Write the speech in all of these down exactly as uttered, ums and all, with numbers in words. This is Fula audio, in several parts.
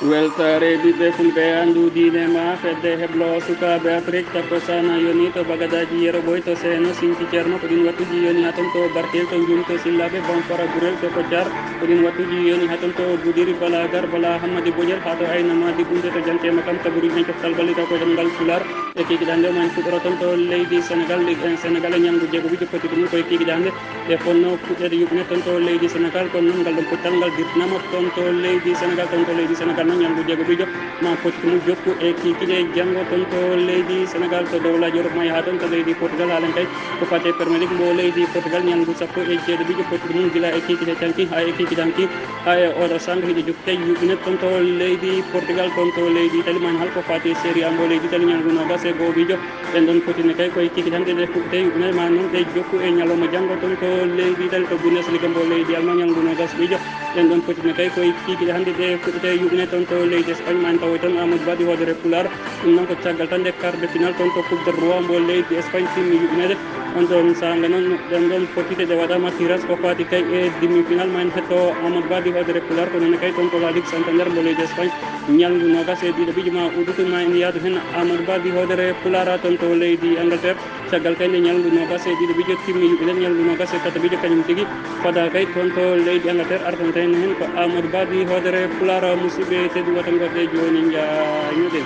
Weltaare ɓiɓɓe fulɓe, anndu diine ma fedde heblo sukaaɓe Afrik. Takko sana yoni to Bagadaji, Yero Boy to Seeno, Sinki Ceerno, ko ɗin wattuji yoni haa ton to Bartel, to Njum, to Sillaaɓe, Bamfara, Gurel, to Koccar, ko ɗin wattuji yoni haa ton to Gudiri, Bala Gar, Bala Hammadi Bojel, haa to Ayna Madi Ɓunde, to Janteema kam, kabaruji men coftal ɓalli taw ko ɗemngal Pulaar. E kikiɗe hannde o ma en fuɗɗoro ton to leydi Senegal, Ligue un Senegal e ñalngu jeegoɓijo pottiɗo mum koye kikiɗe hannde. Ɗe fonno fuɗɗeede yuɓɓineede ton to leydi Senegal, kono noon ngal ɗon pottal ngal dirtinaama ton to leydi Senegal, ton to leydi Senegal noon ñalngu jeegoɓijo ma pottiɗo mum jokku e kikiɗe janngo ton to leydi Senegal, to dowlaaji Europe ma yaha ton to leydi Portugal, haalen kay ko fate Premier League mbo leydi Portugal, ñalngu sappo e jeeɗiɓijo pottiɗo mum gila e kikiɗe canki haa e kikiɗe hanki, haa e oɗo sanngo hiɗe jokki kay yuɓɓineede ton to leydi Portugal, ton to leydi Italie, ma en haal ko fate Serie A mbo leydi Italie, ñalngu noogas e go'oɓijo. Ɗen ɗon pottiɗe kay koye kikiɗe hannde ɗe fuɗɗete yuɓɓineede ma noon ɗe jokku e ñalawma janngo ton to leydi Italie to Bundesliga mbo leydi Allemagne ñalngu noogas ɓijo. Ɗen ɗon pottiɗe kay koye kikiɗe hannde ɗe fuɗɗete yuɓɓineede ton to leydi Espagne ma en tawoy ton Amadou Ba ɗi hoodere Pulaar. Ɗum noon ko caggal tan nde quart de finale ton to Coupe de Roi mbo leydi Espagne timmi yuɓɓineede. On ɗon saanga noon ɗen ɗon pottiɗe ɗe waɗaama tirage ko faati kay e demi-finale ma en hetto Amadou Ba ɗi hoodere Pulaar ko noon kay ton to La Ligue Santander mbo leydi Espagne. Ñalngu noogas e ɗiɗo ɓijo ma udutu ma en yaadu heen Amadou Ba ɗi hoodere Pulaar ton to leydi Angleterre. Caggal kay nde ñalngu noogas e ɗiɗo ɓijo timmi yuɓɓineede ñalngu noogas e tato ɓijo kañum tigi fada kay ton to leydi Angleterre artanta heen heen ko Amadou Ba ɗi hoodere Pulaar musidɓe tedduɓe wata ngoɗɗe jooni njaañude.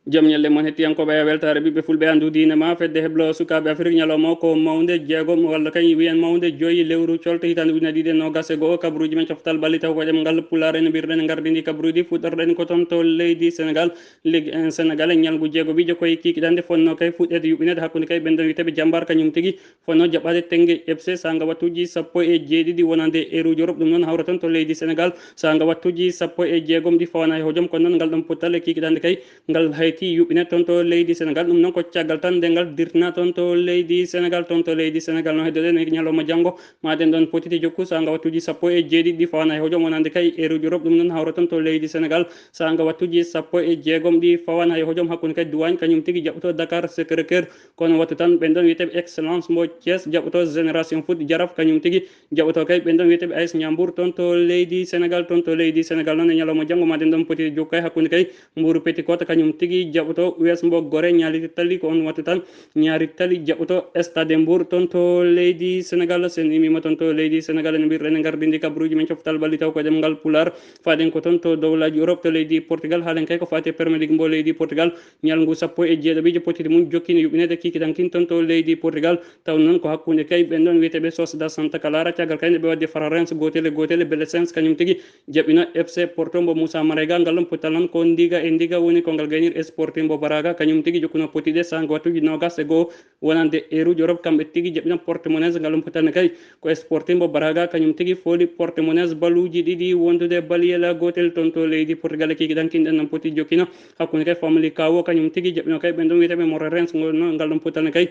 Jam ñalle mon hettiyankooɓe e weltaare ɓiɓɓe fulɓe anndu diine ma fedde heblo sukaaɓe Afrik ñalawma o ko mawnde jeegom walla kañ wiyen mawnde joyi lewru colte hitaande ujunere ɗiɗi e noogas e go'o kabaruuji men coftal ɓalli taw ko ɗemngal Pulaar en mbirɗen ngardindi kabaruuji fuɗɗorɗen ko ton to leydi Senegal Ligue un Senegal e ñalngu jeegoɓijo koye kikiɗe hannde fonno kay fuɗɗeede yuɓɓineede hakkunde kay ɓen ɗon wiyeteeɓe Jambaar kañum tigi fonno jaɓɓaade Teŋnge F C saanga wattuuji sappo e jeeɗiɗi wonande eeruuji Europe ɗum noon hawra ton to leydi Senegal saanga wattuuji sappo e jeegom ɗi fawana e hojom kono noon ngal ɗon pottal e kikiɗe hannde kay ngal hayti yuɓɓineede ton to leydi Senegal ɗum noon ko caggal tan nde ngal dirtina ton to leydi Senegal ton to leydi Senegal no heddoɗen e ñalawma janngo ma ɗen ɗon pottiɗe jokku saanga wattuuji sappo e jeeɗiɗi ɗi fawana e hojom wonande kay eeruuji Europe ɗum noon hawra ton to leydi Senegal saanga wattuuji sappo e jeegom ɗi fawana e hojom hakkunde kay Duwaañ kañum tigi jaɓɓoto Dakar Sacré-Cœur kono wattu tan ɓen ɗon wiyeteeɓe Excellence mbo Thiès jaɓɓoto Génération Foot Jaraaf kañum tigi jaɓɓoto kay ɓen ɗon wiyeteeɓe A S Ñaambuur ton to leydi Senegal ton to leydi Senegal noon e ñalawma janngo ma ɗen ɗon pottiɗe jokku kay hakkunde kay Mbuuru Petite Côte kañum tigi jaɓɓoto U S mbo Gorée ñaali tali ko on wattu tan ñaari tali jaɓɓoto Stade Mbour ton to leydi Senegal sen imima ton to leydi Senegal en mbirɗen e ngardindi kabaruuji men coftal ɓalli taw ko ɗemngal Pulaar faɗen ko ton to dowlaaji Europe to leydi Portugal haalen kay ko faati e Premier League mbo leydi Portugal ñalngu sappo e jeeɗiɓijo pottiɗe mum jokkino yuɓɓineede kikiɗe hankin ton to leydi Portugal taw noon ko hakkunde kay ɓen ɗon wiyeteeɓe Sociedad Santa Clara caggal kay nde ɓe waddi Faransi gootel e gootel e Belenenses kañum tigi jaɓɓino F C Porto mbo Moussa Marega ngal ɗon pottal noon ko ndiga e ndiga woni ko ngal gaynir Sporting mbo Braga kañum tigi jokkuno pottiɗe saanga wattuuji noogas e go'o wonande eeruuji Europe kamɓe tigi jaɓɓino Portimonense ngal ɗon pottal ne kay ko Sporting mbo Braga kañum tigi fooli Portimonense baluuji ɗiɗi wondude baliyel gootel ton to leydi Portugal e kikiɗe hankin ɗen ɗon poti jokkino hakkunde kay Famalicão kañum tigi jaɓɓino kay ɓen ɗon wiyeteeɓe Moreirense ngal ɗon pottal ne kay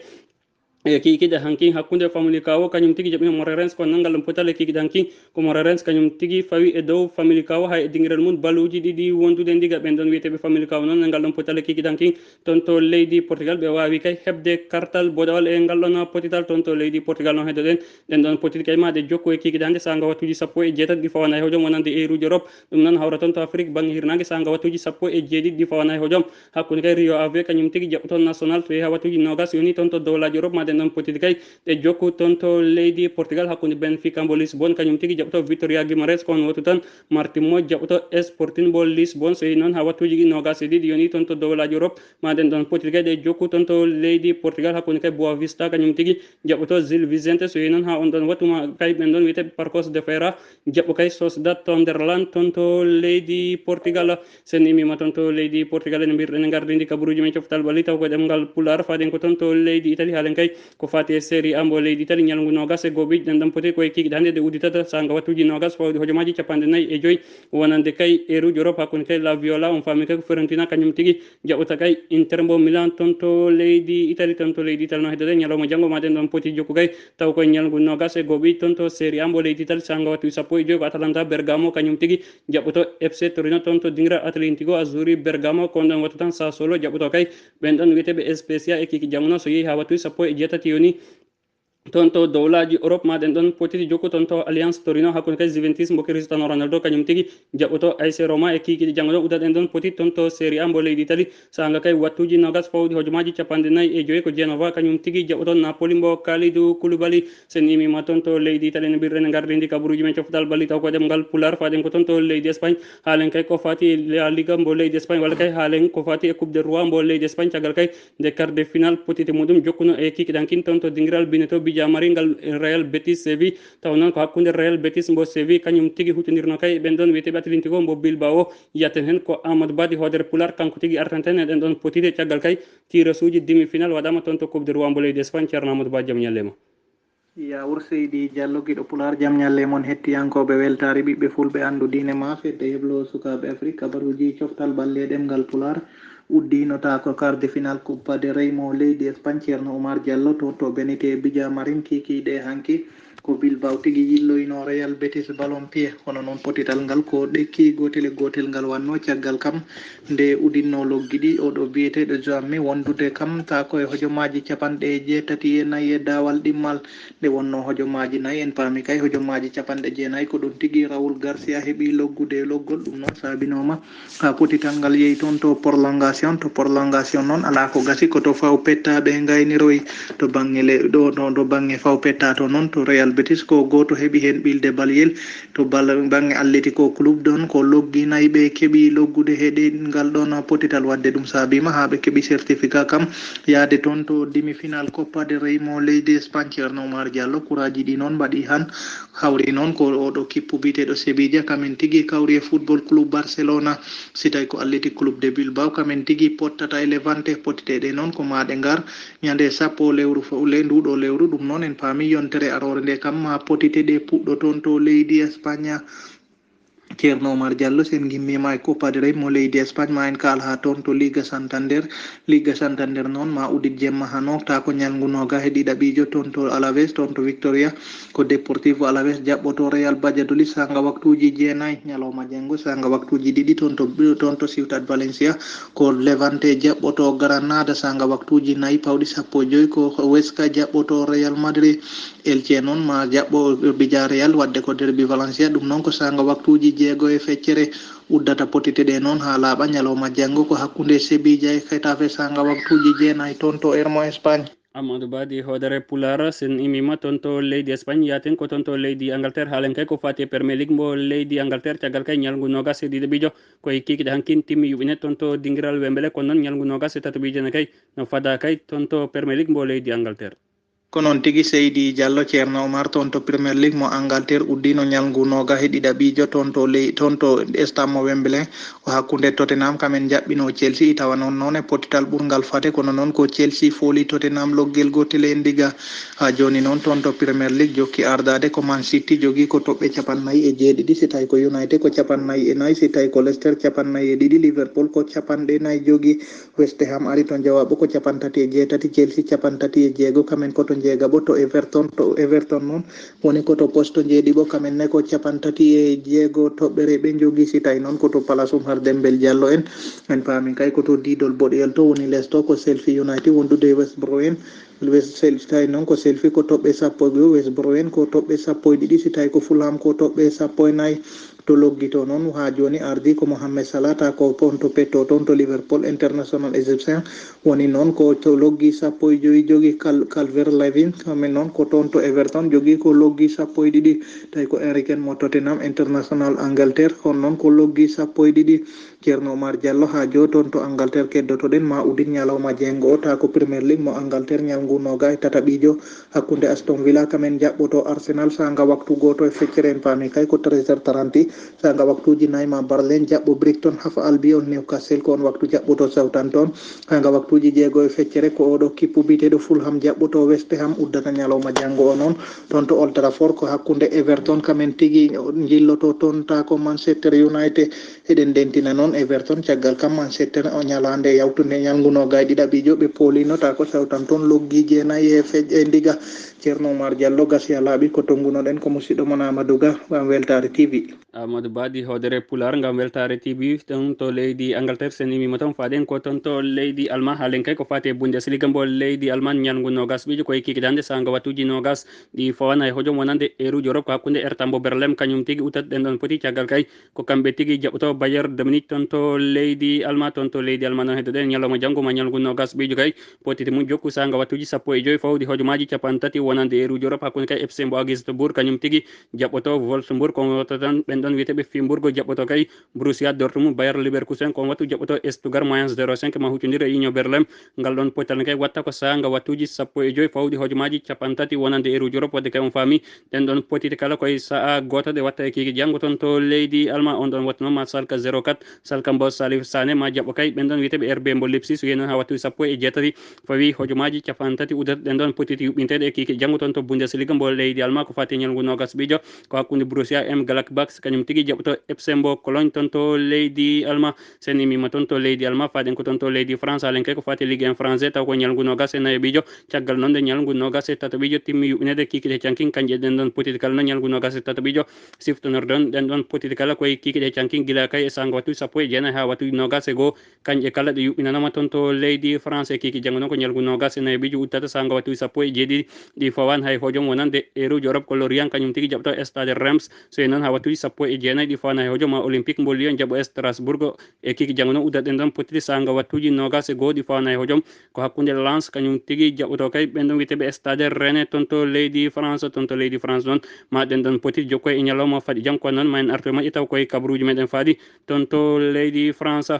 e kikiɗe hanki hakkunde Famalicão kañum tigi jaɓɓino Moreirense kono ngal ɗon pottal e kikiɗe hanki ko Moreirense kañum tigi fawi e dow Famalicão hay e dingiral mum baluuji ɗiɗi wondude ndiga ɓen ɗon wiyeteeɓe Famalicão noon ngal ɗon pottal e kikiɗe hanki ton to leydi Portugal ɓe waawi kay heɓde kartal boɗewal e ngal ɗon pottital ton to leydi Portugal noon heddoɗen ɗen ɗon pottiɗe kay ma ɗe jokku e kikiɗe hannde saanga wattuuji sappo e jeetati ɗi fawana e hojom wonande eeruuji Europe ɗum noon hawra ton to Afrik bannge hirnaange saanga wattuuji sappo e jeeɗiɗi ɗi fawana e hojom hakkunde kay Rio Ave kañum tigi jaɓɓoto National to yeeha wattuuji noogas yoni ton to dowlaaji Europe ma ɗen ɗon pottiɗe kay ɗe jokku ton to leydi Portugal hakkunde Benfica mbo Lisbonne kañum tigi jaɓɓoto Vitória Guimarães ko on wattu tan Marítimo jaɓɓoto Sporting mbo Lisbonne so yehi noon haa wattuuji ɗi noogas e ɗiɗi yoni ton to dowlaaji Europe ma ɗen ɗon pottiɗe kay ɗe jokku ton to leydi Portugal hakkunde kay Boa Vista kañum tigi jaɓɓoto Gil Vicente so yehi noon haa on ɗon wattu ma kay ɓen ɗon wiyeteeɓe Paços de Ferreira jaɓɓo kay Sociedad Sunderland ton to leydi Portugal sen imima ton to leydi Portugal ene mbirɗen gardindi kabaruuji men coftal ɓalli taw ko ɗemngal Pulaar faɗen ko ton to leydi Italie haalen kay ko faati e Serie A mbo leydi Italie ñalngu noogas e go'o ɓiƴ ɗen ɗon poti koye kikiɗe hannde ɗe udditata saanga wattuuji noogas fawde hojomaaji capanɗe nayi e joyi wonande kay eeruuji Europe hakkunde kay La Viola on faami kay ko Fiorentina kañum tigi jaɓɓata kay Inter mbo Milan ton to leydi Italie ton to leydi Italie no heddoɗen ñalawma janngo ma ɗen ɗon poti jokku kay taw koye ñalngu noogas e go'o ɓiƴ ton to Serie A mbo leydi Italie saanga wattuuji sappo e joyi ko Atalanta Bergamo kañum tigi jaɓɓoto F C Torino ton to dingiral Atlético Azzurri Bergamo ko on ɗon wattu tan Sassuolo jaɓɓoto kay ɓen ɗon wiyeteeɓe Spezia e kiiki janngo noon so yehi haa wattuuji sappo e jeetati yoni Toon to dowlaaji Europe, ma ɗen ɗon potiti jokku toon to Alliance Torino, hakkunde kay Juventus mbo Cristiano Ronaldo, kañum tigi jaɓɓoto A C Roma e kiikiiɗe janngo ɗon. Uddaɗen ɗon potiti toon to Serie A mbo leydi Italie, saanga kay wattuuji noogas fawɗi hojomaaji capanɗe nayi e joyi ko Genova, kañum tigi jaɓɓoto Napoli mbo Kalidou Koulibaly. Sen imima toon to leydi Italie, no mbirɗen e ngardiindi kabaruuji men coftal ɓalli taw ko ɗemngal Pulaar. Faɗen ko toon to leydi Espagne, haalen kay ko fati La Liga mbo leydi Espagne, walla kay haalen ko fati e Coupe de Roi mbo leydi Espagne. Caggal kay nde quart de finale potite muɗum jokkuno e kikiɗankin toon to dingiral bineto Bijamari ngal Real Betis Séville. Taw noon ko hakkunde Real Betis mbo Séville, kañum tigi huccondirno kay e ɓen ɗon wiyeteeɓe Atlético mbo Bilbao. Yatten heen ko Amadou Badi hoodere Pulaar, kanko tigi artanten e ɗen ɗon potite. Caggal kay tirage uji demi-finale waɗaama toon to Coupe de Roi mbo leydi Espagne. Ceerno Amadou Ba, jam ñalle ma. Yawur Seydi Diallo, giɗo Pulaar, jam ñalle mon hettiyankooɓe weltaare ɓiɓɓe fulɓe anndu diine ma fedde heblo sukaaɓe Afrik. Kabaruuji coftal ɓalle ɗemngal Pulaar uddiino ta ko quart de finale Copa del Rey mo leydi Espagne. Ceerno Oumar Diallo to, to Benite Bijamarin kikiiɗe hanki. Ko Bilbao tigi yilloyno Real Betis ballon pied. Kono noon potital ngal ko ɗekki gootel e gootel ngal wannoo. Caggal kam nde udinno loggi ɗi, oɗo biyeteeɗo Joammi wondude kam ta ko e hojomaaji capanɗe jeetati e nayi e daawal ɗimmal. Nde wonno hojomaaji nayi, en paami kay hojomaaji capanɗe jeenayi ko ɗum tigi Raul Garcia heɓi loggude e loggol. Ɗum noon saabinooma haa potital ngal yehi toon to prolongation. To prolongation noon alaa ko gasi, ko to faw pettaaɓe ngayniroyi. To baŋŋe le-, ɗo, ɗo, to baŋŋe faw pettaato noon to Real Betis ko gooto heɓi heen ɓilde balyel. To bal-, baŋŋe Atletico Club ɗon ko loggi nayi ɓe keɓi loggude he ɗe-, ngal ɗon potital. Waɗde ɗum saabiima haa ɓe keɓi certificat kam yahde toon to demi-finale Copa del Rey mo leydi Espagne. Ceerno Oumar Diallo, kuraaji ɗi noon mbaɗi han. Hawri noon ko oɗo kippu biyeteeɗo Sevilla, kamen tigi kawri e Football Club Barcelona. Si tawi ko Athletic Club de Bilbao, kamen tigi pottata e Levante. Pottiteɗe noon ko maaɗe ngar ñande sappo lewru fo-, le-, nduɗo lewru. Ɗum noon en paami yontere aroore nde kam ma potite ɗe puɗɗo toon to leydi Espagne. Ceerno Oumar Diallo, sen ngimmiima e Copa del Rey mo leydi Espagne, ma en kaal haa toon to Liga Santander. Liga Santander noon ma udit jemma hano, ta ko ñalngu nooga he ɗiɗaɓiijo toon to Alaves, toon to Victoria. Ko Deportivo Alaves jaɓɓoto Real Valladolid saanga waktuuji jeenayi. Ñalawma janngo saanga waktuuji ɗiɗi toon to, toon to Ciutat Valencia. Ko Levante jaɓɓoto Granada saanga waktuuji nayi pawɗi sappo e joyi. Ko Huesca jaɓɓoto Real Madrid. Elche noon ma jaɓɓo Villarreal, waɗde ko derbi Valencia. Ɗum noon ko saanga waktuuji jeego e feccere uddata potite ɗe noon haa laaɓa. Ñalawma janngo ko hakkunde Sevilla e Getafe saanga waktuuji jeenayi toon to Hermo, Espagne. Amadou Badi hoodere Pulaar, sen imima toon to leydi Espagne, yaaten ko toon to leydi Angleterre. Haalen kay ko faati e Premier League mbo leydi Angleterre, caggal kay ñalngu noogas e ɗiɗaɓiijo ko e kiikiiɗe hankin timmi yuɓɓine toon to dingiral Wembley, kono noon ñalngu noogas e tataɓiijo ne kay no fada kay toon to Premier League mbo leydi Angleterre. Ko noon tigi, Seydi Diallo. Ceerno Oumar, toon to Premier League mo Angleterre uddiino ñalngu noogas e ɗiɗaɓiijo toon to ley-, toon to stade mo Wembley. Ko hakkunde Tottenham kamen jaɓɓino Chelsea, tawa noon, noon e potital ɓurngal fate, kono noon ko Chelsea fooli Tottenham loggel gootel e ndiga. Haa jooni noon toon to Premier League jokki ardaade ko Man City jogii ko toɓɓe capannayyi e jeeɗiɗi, si tawi ko United ko capannayyi e nayi, si tawi ko Leicester capannayyi e ɗiɗi, Liverpool ko capanɗe nayi jogii. West Ham ari toon jawaaɓo ko capantati e jeetati, Chelsea capantati e jeego, kamen ko to njeegaɓo to Everton, to Everton noon woni ko to poste njeeɗiɓo, kamen ne ko capantati e jeego toɓɓere ɓe njogii. Si tawi noon ko to Palace Oumar Dembel Diallo en, en paami kay ko to diidol boɗeyel to woni les to ko Sheffield United wondude e West Brom. West Sheffield, si tawi noon ko Sheffield ko toɓɓe sappo e go'o, West Brom ko toɓɓe sappo e ɗiɗi, si tawi ko Fulham ko toɓɓe sappo e nayi. To loggi to noon haa jooni ardi ko Mohamed Salah, ta ko toon to petto toon to Liverpool, international égyptien woni noon ko to loggi sappo e joyi jogii. Cal-, Calvert Lewin, kamen noon ko toon to Everton jogii ko loggi sappo e ɗiɗi. Tawi ko Harry Kane mo Tottenham, international Angleterre, on noon ko loggi sappo e ɗiɗi. Ceerno Oumar Diallo, haa joo toon to Angleterre keddotoɗen, ma udit ñalawma jeengo o, ta ko Premier League mo Angleterre, ñalngu noogas e tataɓiijo hakkunde Aston Villa kamen jaɓɓoto Arsenal saanga waktu gooto e feccere, en paami kay ko treize heures trente. Saanga waktuuji nayi ma Burnley jaɓɓo Brighton, Hove Albion, Newcastle ko on waktu jaɓɓoto Southampton. Saanga waktuuji jeego e feccere ko oɗo kippu biyeteeɗo Fulham jaɓɓoto West Ham, uddata ñalawma janngo o noon. Toon to Old Trafford ko hakkunde Everton kamen tigi njilloto toon ta ko Manchester United. Eɗen ndentina noon Everton, caggal kam Manchester o ñalaande yawtunde ñalngu noogas e ɗiɗaɓiijo ɓe poolino ta ko Southampton loggi jeenayi e fej-, e ndiga. Ceerno Oumar Diallo, gasi a laaɓi, ko tonngunoɗen ko musiɗɗo mon Amadou Ga ngam Weltaare T V. Amadou Badi, hoodere Pulaar ngam Weltaare T V, ton to leydi Angleterre, sen immiima ton, faaɗen ko ton to leydi Alman, haalen kay ko faati e Bundesliga mbo leydi Alman, ñalngu noogas ɓiijo ko e kikiɗe hannde saanga wattuuji noogas ɗi fawana e hojom wonande eeruuji Europe ko hakkunde Hertha mbo Berlin, kañum tigi uddata ɗen ɗon poti, caggal kay ko kamɓe tigi jaɓɓoto Bayern de Munich ton to leydi Alman, ton to leydi Alman noon heddoɗen ñalawma janngo ma ñalngu noogas ɓiijo kay, potiti mum jokku saanga wattuuji sappo e joy fawdi hojomaaji capanɗe tati wonande eeruuji Europe hakkunde kay F C mbo Augsburg, kañum tigi jaɓɓoto Wolfsburg, ko wonata tan ɓen ɗon wiyeteeɓe Freiburg jaɓɓoto kay Borussia Dortmund, Bayer Leverkusen ko on wattu jaɓɓoto Stuttgart, Mayence zéro cinq ma huccondire e Union Berlin. Ngal ɗon potal ne kay watta ko saanga wattuuji sappo e joy fawdi hojomaaji capanɗe tati wonande eeruuji Europe, wadde kay on faami ɗen ɗon potiti kala koye sa'a gooto ɗe watta e kiiki janngo ton to leydi Alman. On ɗon wattu noon ma Schalke zéro quatre, Schalke mbo Salif Sané ma jaɓɓo kay ɓen ɗon wiyeteeɓe R B mbo Leipzig, so yehi noon haa wattuuji sappo e jeetati fawi hojomaaji capanɗe tati uddata ɗen ɗon potiti yuɓɓinteeɗe e kiiki janngo ton to Bundesliga mbo leydi Alman ko faati e ñalngu noogas ɓiijo ko hakkunde Borussia Mönchengladbach kañum tigi jaɓɓoto F C mbo Cologne ton to leydi Alman. Sen immiima ton to leydi Alman, faaɗen ko ton to leydi France, haalen kay ko faati Ligue un français, taw ko ñalngu noogas e nayo ɓiijo. Caggal noon nde ñalngu noogas e tato ɓiijo timmi yuɓɓineede kiikiiɗe cankin, kañƴe ɗen ɗon potiti kala no ñalngu noogas e tato ɓiijo siftonorɗon ɗen ɗon potiti kala koye kiikiiɗe cankin, gila kay e saanga wattuuji sappo e jeenayi haa wattuuji noogas e goo. Kañƴe kala ɗe yuɓɓinanaama ton to leydi France e kiiki janngo noon ko ñalngu noogas e nayo ɓiijo uddata saanga wattuuji sappo e jeeɗiɗi ɗi fawaani hay hojom wonande eeruuji Europe ko Lorient kañum tigi jaɓɓoto Stade Reims. So e noon haa wattuuji sappo e jeenayi ɗi fawaani hay hojom ma Olympique mbo Lyon jaɓɓo Strasbourg. E kiiki janngo noon uddaɗen ɗon potiti saanga wattuuji noogas e goo ɗi fawaani hay hojom ko hakkunde Lens kañum tigi jaɓɓoto kay ɓen ɗon wiyeteeɓe Stade Rennais ton to leydi France, ton to leydi France noon ma ɗen ɗon potiti jokko e ñalawma faɗi jam ko noon ma en artu e moƴƴe taw koye kabaruuji meɗen faaɗi ton to leydi France.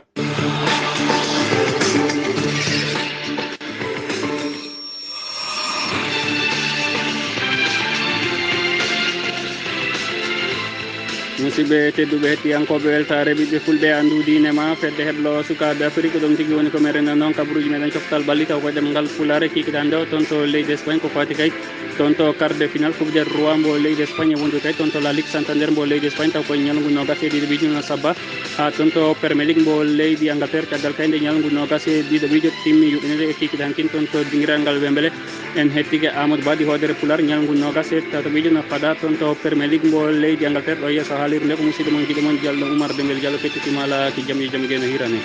Musidɓe tedduɓe hettiyankooɓe Weltaare Ɓiɓɓe Fulɓe, anndu diine ma fedde heblo sukaaɓe Afrik, ɗum tigi woni ko meɗen noon kabaruuji meɗen coftal ɓalli taw ko ɗemngal Pulaar e kiikiɗe hannde o ton to leydi Espagne ko faati kay ton to quart de finale Coupe du Roi mbo leydi Espagne e wondude kay ton to La Ligue Santander mbo leydi Espagne taw ko e ñalngu noogas e ɗiɗo ɓiijo no sabba haa ton to Premier League mbo leydi Angleterre, caggal kay nde ñalngu noogas e ɗiɗo ɓiijo timmi yuɓɓineede e kiikiɗe hankin ton to dingiral ngal Wembley. En hettike Amadou Badi hoodere Pulaar, ñalngu noogas e tato ɓiijo no fada ton to Premier League mbo leydi Angleterre. Ɗo yeeso haalirde nde ko musidɗo mon giɗo mon Diallo Oumar Dembel Diallo, feccitiima alaa ki jam e jam geno hirane.